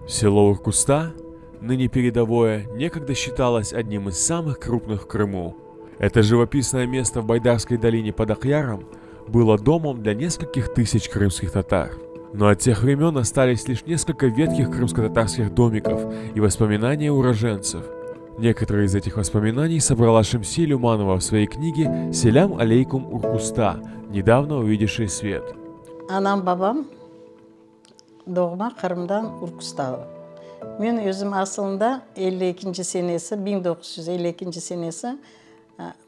Село Уркуста, ныне передовое, некогда считалось одним из самых крупных в Крыму. Это живописное место в Байдарской долине под Акъяром было домом для нескольких тысяч крымских татар. Но от тех времен остались лишь несколько ветхих крымско-татарских домиков и воспоминания уроженцев. Некоторые из этих воспоминаний собрала Шемси Люманова в своей книге «Селям алейкум Уркуста», недавно увидевшей свет. Anam babam doğma Qırımdan Urkustalı. Men özüm asılında 52 senesi, 1952 senesi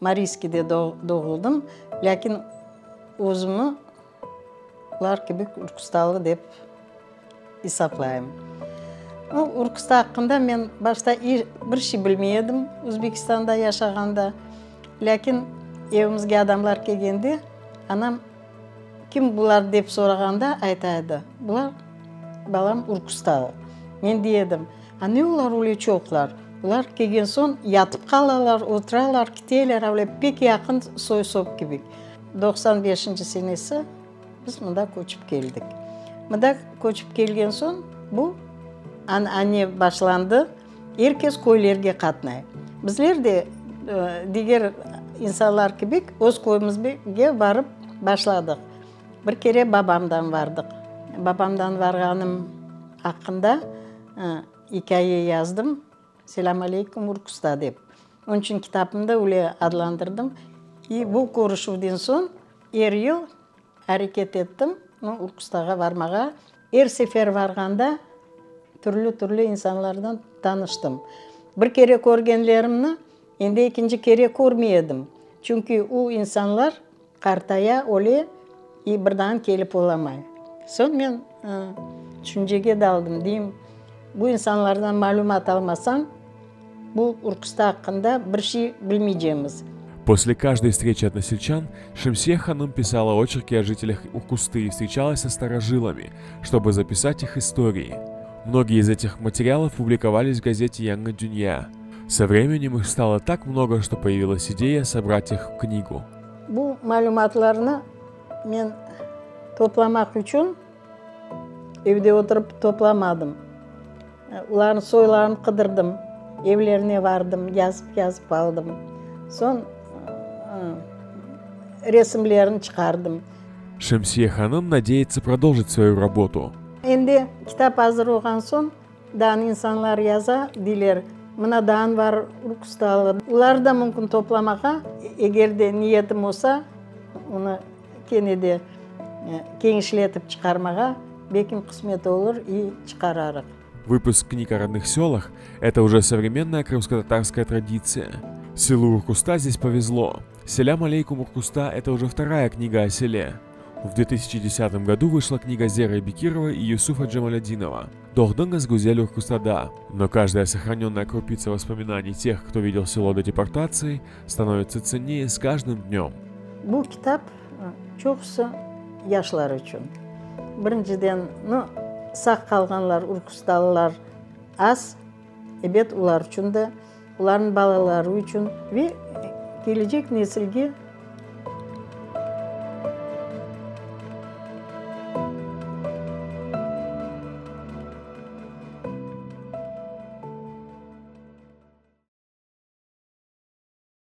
Mariyskiyde doğuldım, lâkin özümi olar kibi Urkustalı dep esaplayım. Urkusta aqqında men başta bir şey bilmey edim, Özbekistanda yaşağanda. Lâkin evimizge adamlar kelgende, anam kim bular dep sorağanda ayta edi, bular, balam, Urkustalı. Men dey edim, a ne olar öyle çoqlar? Bular kelgen soñ yatıp qalalar, oturalar, kiteler, öyle pek yaqın soy-sop kibi. 95-inci senesi biz mında köçip keldik. Mında köçip kelgen soñ bu anane başlandı, er kes köylerge qatnay. Bizler de diger insanlar kibi öz köyümizge barıp başladıq. Bir kere babamdan bardıq. Babamdan barğanım aqqında ikâye yazdım, Selâm aleykum, Urkusta dep. Onıñ içün kitapımda da öyle adlandırdım. İ bu körüşüvden soñ er yıl areket ettim Urkustağa barmağa. Er sefer barğanda türlü-türlü insanlardan tanıştım. Bir kere körgenlerimni endi ekinci kere körmey edim. Çünki o insanlar qartaya, öle i bir daa kelip olamay. Soñ men tüşüncege daldım, deyim, bu insanlardan malümat almasañ, bu Urkusta aqqında bir şey bilmeycemiz. После каждой встречи односельчан Шемсие Ханум писала очерки о жителях Уркусты и встречалась со старожилами, чтобы записать их истории. Многие из этих материалов публиковались в газете «Яңы дөнья». Со временем их стало так много, что появилась идея собрать их в книгу. Bu malümatlarnı men toplamaq içün evde oturıp toplamadım. Olarnıñ soylarını qıdırdım, evlerine bardım, yazıp-yazıp aldım. Soñ resimlerini çıqardım. Шемсие Ханум надеется продолжить свою работу. Endi kitap azır olğan soñ, daa insanlar yaza, deyler, mına daa bar Urkustalı. Olar da mümkün toplamağa, eger de niyetim olsa, onı kene de kenişletip çıqarmağa, belkim qısmet olur i çıqararıq. Выпуск книг о родных селах – это уже современная крымско-татарская традиция. Селу Уркуста здесь повезло. Селям алейкум Уркуста – это уже вторая книга о селе. В 2010 году вышла книга Зеры Бекировой и Юсуфа Джамалядинова «Doğdıñız güzel Urkustada». Но каждая сохраненная крупица воспоминаний тех, кто видел село до депортации, становится ценнее с каждым днем. Bu kitap çoqusı yaşlar içün. Birinciden, nu, sağ qalğanlar, urkustalılar az, ebet, olar içün de, olarnıñ balaları içün ve kelecek nesilge.